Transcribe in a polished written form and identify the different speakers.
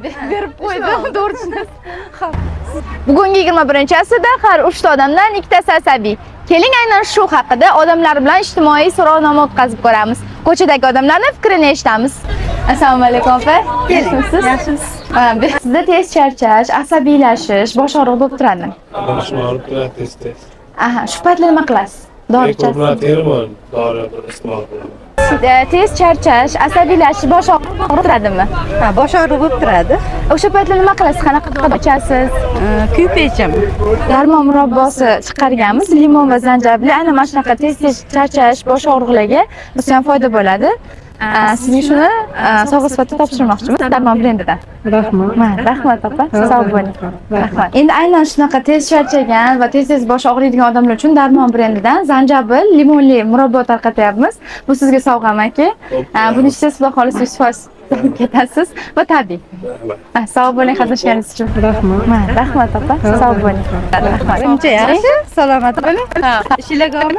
Speaker 1: Berib qo'ydim, to'g'ri tushunasiz. Xo'p. Bugungi 21-asrda har 3 ta odamdan ikkitasi asabiy. Keling, aynan shu haqida odamlar bilan ijtimoiy so'rovnoma o'tkazib ko'ramiz. Ko'chadagi odamlarning fikrini eshitamiz. Assalomu alaykum, opa. Yaxshimisiz?
Speaker 2: Yaxshimisiz?
Speaker 1: Ha, sizda tez charchash, asabiylashish, bosh og'rig'i bo'lib turadimi?
Speaker 3: Boshim og'rib turadi tez tez.
Speaker 1: Aha, shu paytda nima qilasiz? Dori
Speaker 3: Ko'proq
Speaker 1: ichasiz.
Speaker 3: Termon dori iste'mol qilaman.
Speaker 1: Tez charchash, asabiylashish, bosh og'rig'i bo'lib turadimi?
Speaker 2: Ha, bosh og'rig'i bo'lib turadi.
Speaker 1: O'sha paytda nima qilasiz? Qanaqa qilib ichasiz?
Speaker 2: Kuyib ichaman.
Speaker 1: Darmon murabbosi chiqarganmiz, limon va zanjabilli. Aynan mana shunaqa tez tez charchash, bosh og'riqlarga rosa ham foyda bo'ladi. Sizga shuni sovg'a sifatida topshirmoqchimiz Darmon brendidan.
Speaker 2: Rahmat.
Speaker 1: Ma, rahmat, opa, sog' bo'ling. Rahmat. Endi aynan shunaqa tez charchagan va tez tez bosh og'riydigan odamlar uchun Darmon brendidan zanjabil, limonli murabbo tarqatyapmiz. Bu sizga sovg'a, aka. Buni ichsangiz, xudo xohlasa, 100% ketasiz va tabiiy.
Speaker 3: Rahmat.
Speaker 1: Sog' bo'ling qatnashganingiz uchun.
Speaker 2: Rahmat.
Speaker 1: Ma, rahmat, opa, sog' bo'ling. Rahmat.
Speaker 2: Uncha yaxshi, salomat bo'ling. Ishinglarga omad.